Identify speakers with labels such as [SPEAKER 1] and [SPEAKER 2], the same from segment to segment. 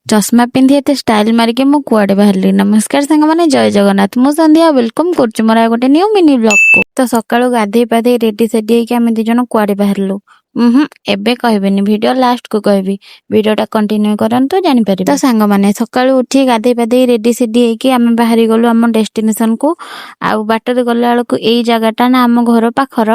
[SPEAKER 1] ଚଷମା ପିନ୍ଧି ଏତେ ଷ୍ଟାଇଲ ମାରିକି ମୁଁ କୁଆଡେ ବାହାରିଲି? ନମସ୍କାର ସାଙ୍ଗମାନେ, ଜୟ ଜଗନ୍ନାଥ। ମୁଁ ସନ୍ଧ୍ୟା, welcome କରୁଛି ମୋର ଆଉ ଗୋଟେ ନ୍ୟୁ ମିନି ବ୍ଲଗକୁ। ତ ସକାଳୁ ଗାଧେଇ ପାଧେଇ ରେଡି ସେଡି ହେଇକି ଆମେ ଦି ଜଣ କୁଆଡେ ବାହାରିଲୁ? ଏବେ କହିବିନି, ଭିଡିଓ ଲାଷ୍ଟକୁ କହିବି। ଭିଡିଓଟା କଣ୍ଟିନ୍ୟୁ କରନ୍ତୁ, ଜାଣିପାରିବେ। ତ ସାଙ୍ଗମାନେ, ସକାଳୁ ଉଠି ଗାଧେଇ ପାଧେଇ ରେଡି ସେଡି ହେଇକି ଆମେ ବାହାରି ଗଲୁ ଆମ ଡେଷ୍ଟିନେସନକୁ। ଆଉ ବାଟରେ ଗଲା ବେଳକୁ ଏଇ ଜାଗାଟା ନା ଆମ ଘର ପାଖର,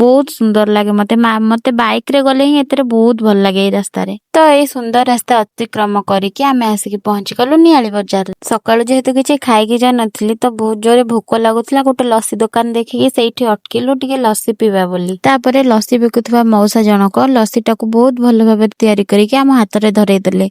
[SPEAKER 1] ବହୁତ ସୁନ୍ଦର ଲାଗେ ମତେ। ମତେ ବାଇକରେ ଗଲେ ହିଁ ଏଥିରେ ବହୁତ ଭଲ ଲାଗେ ଏଇ ରାସ୍ତାରେ। ତ ଏଇ ସୁନ୍ଦର ରାସ୍ତା ଅତିକ୍ରମ କରିକି ଆମେ ଆସିକି ପହଞ୍ଚି ଗଲୁ ନିଆଳି ବଜାର। ସକାଳୁ ଯେହେତୁ କିଛି ଖାଇକି ଯାଇନଥିଲି, ତ ବହୁତ ଜୋରେ ଭୋକ ଲାଗୁଥିଲା। ଗୋଟେ ଲସି ଦୋକାନ ଦେଖିକି ସେଇଠି ଅଟକିଲୁ ଟିକେ ଲସି ପିଇବା ବୋଲି। ତାପରେ ଲସି ବିକୁଥିବା ମଉସା ଜଣକ ଲସିଟାକୁ ବହୁତ ଭଲ ଭାବରେ ତିଆରି କରିକି ଆମ ହାତରେ ଧରେଇ ଦେଲେ।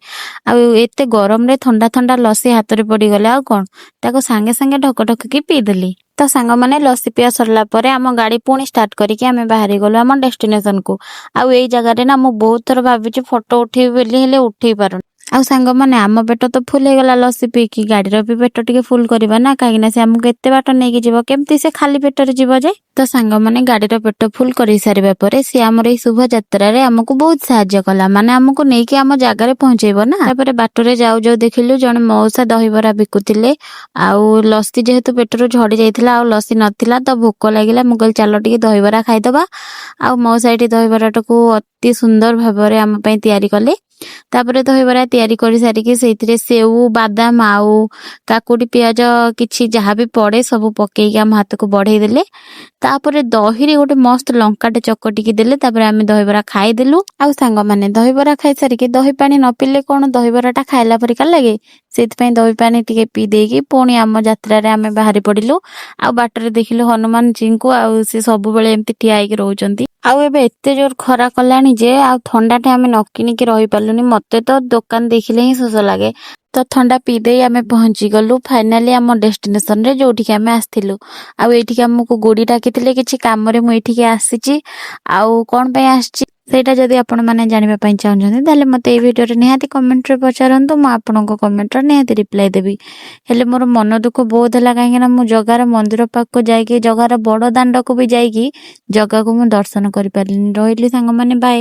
[SPEAKER 1] ଆଉ ଏତେ ଗରମରେ ଥଣ୍ଡା ଥଣ୍ଡା ଲସି ହାତରେ ପଡିଗଲେ ଆଉ କଣ, ତାକୁ ସାଙ୍ଗେ ସାଙ୍ଗେ ଢକ ଢକିକି ପିଇଦେଲି। ତ ସାଙ୍ଗମାନେ, ଲସି ପିଆ ସରିଲା ପରେ ଆମ ଗାଡି ପୁଣି ଷ୍ଟାର୍ଟ କରିକି ଆମେ ବାହାରି ଗଲୁ ଆମ ଡେଷ୍ଟିନେସନକୁ। ଆଉ ଏଇ ଜାଗାରେ ନା ମୁଁ ବହୁତ ଥର ଭାବିଛି ଫଟୋ ଉଠେଇବି ବୋଲି, ହେଲେ ଉଠେଇ ପାରୁନି। ଆଉ ସାଙ୍ଗମାନେ, ଆମ ପେଟ ତ ଫୁଲ ହେଇଗଲା ଲସି ପିଇକି, ଗାଡିର ବି ପେଟ ଟିକେ ଫୁଲ କରିବା ନା, କାହିଁକି ନା ସେ ଆମକୁ ଏତେ ବାଟ ନେଇକି ଯିବ, କେମିତି ସେ ଖାଲି ପେଟରେ ଯିବ ଯେ? ତ ସାଙ୍ଗମାନେ, ଗାଡିର ପେଟ ଫୁଲ କରି ସାରିବା ପରେ ସେ ଆମର ଏଇ ଶୁଭ ଯାତ୍ରାରେ ଆମକୁ ବହୁତ ସାହାଯ୍ୟ କଲା, ମାନେ ଆମକୁ ନେଇକି ଆମ ଜାଗାରେ ପହଞ୍ଚେଇବ ନା। ତାପରେ ବାଟରେ ଯାଉ ଯାଉ ଦେଖିଲୁ ଜଣେ ମଉସା ଦହିବରା ବିକୁଥିଲେ। ଆଉ ଲସି ଯେହେତୁ ପେଟରୁ ଝଡି ଯାଇଥିଲା, ଆଉ ଲସି ନଥିଲା, ତ ଭୋକ ଲାଗିଲା। ମୁଁ କହିଲି, ଚାଲ ଟିକେ ଦହିବରା ଖାଇଦବା। ଆଉ ମଉସା ଏଇଠି ଦହିବରାଟାକୁ ଅତି ସୁନ୍ଦର ଭାବରେ ଆମ ପାଇଁ ତିଆରି କଲେ। ତାପରେ ଦହିବରା ତିଆରି କରି ସାରିକି ସେଇଥିରେ ସେଉ, ବାଦାମ ଆଉ କାକୁଡି, ପିଆଜ କିଛି ଯାହା ବି ପଡେ ସବୁ ପକେଇକି ଆମ ହାତକୁ ବଢେଇ ଦେଲେ। ତାପରେ ଦହିରେ ଗୋଟେ ମସ୍ତ ଲଙ୍କାଟେ ଚକଟିକି ଦେଲେ। ତାପରେ ଆମେ ଦହିବରା ଖାଇଦେଲୁ। ଆଉ ସାଙ୍ଗମାନେ, ଦହିବରା ଖାଇସାରିକି ଦହି ପାଣି ନ ପିଇଲେ କଣ ଦହିବରାଟା ଖାଇଲା ପରିକା ଲାଗେ? ସେଇଥିପାଇଁ ଦହି ପାଣି ଟିକେ ପିଇ ଦେଇକି ପୁଣି ଆମ ଯାତ୍ରାରେ ଆମେ ବାହାରି ପଡିଲୁ। ଆଉ ବାଟରେ ଦେଖିଲୁ ହନୁମାନଜୀଙ୍କୁ, ଆଉ ସେ ସବୁବେଳେ ଏମିତି ଠିଆ ହେଇକି ରହୁଛନ୍ତି। ଆଉ ଏବେ ଏତେ ଜୋର ଖରା କଲାଣି ଯେ ଆଉ ଥଣ୍ଡାଟେ ଆମେ ନ କିଣିକି ରହିପାରିଲୁନି। ମତେ ତ ଦୋକାନ ଦେଖିଲେ ହିଁ ଶୋଷ ଲାଗେ। ତ ଥଣ୍ଡା ପିଇ ଦେଇ ଆମେ ପହଞ୍ଚି ଗଲୁ ଫାଇନାଲି ଆମ ଡେଷ୍ଟିନେସନରେ, ଯୋଉଠିକି ଆମେ ଆସିଥିଲୁ। ଆଉ ଏଇଠିକି ଆମକୁ ଗୁଡି ଡାକିଥିଲେ କିଛି କାମରେ, ମୁଁ ଏଇଠିକି ଆସିଛି। ଆଉ କଣ ପାଇଁ ଆସିଛି, ସେଇଟା ଯଦି ଆପଣମାନେ ଜାଣିବା ପାଇଁ ଚାହୁଁଛନ୍ତି, ତାହେଲେ ମତେ ଏଇ ଭିଡିଓରେ ନିହାତି କମେଣ୍ଟରେ ପଚାରନ୍ତୁ। ମୁଁ ଆପଣଙ୍କ କମେଣ୍ଟର ନିହାତି ରିପ୍ଲାଏ ଦେବି। ହେଲେ ମୋର ମନ ଦୁଃଖ ବହୁତ ହେଲା, କାହିଁକି ନା ମୁଁ ଜଗାର ମନ୍ଦିର ପାଖକୁ ଯାଇକି, ଜଗାର ବଡ ଦାଣ୍ଡକୁ ବି ଯାଇକି ଜଗାକୁ ମୁଁ ଦର୍ଶନ କରିପାରିଲିନି। ରହିଲି ସାଙ୍ଗମାନେ, ବାଏ।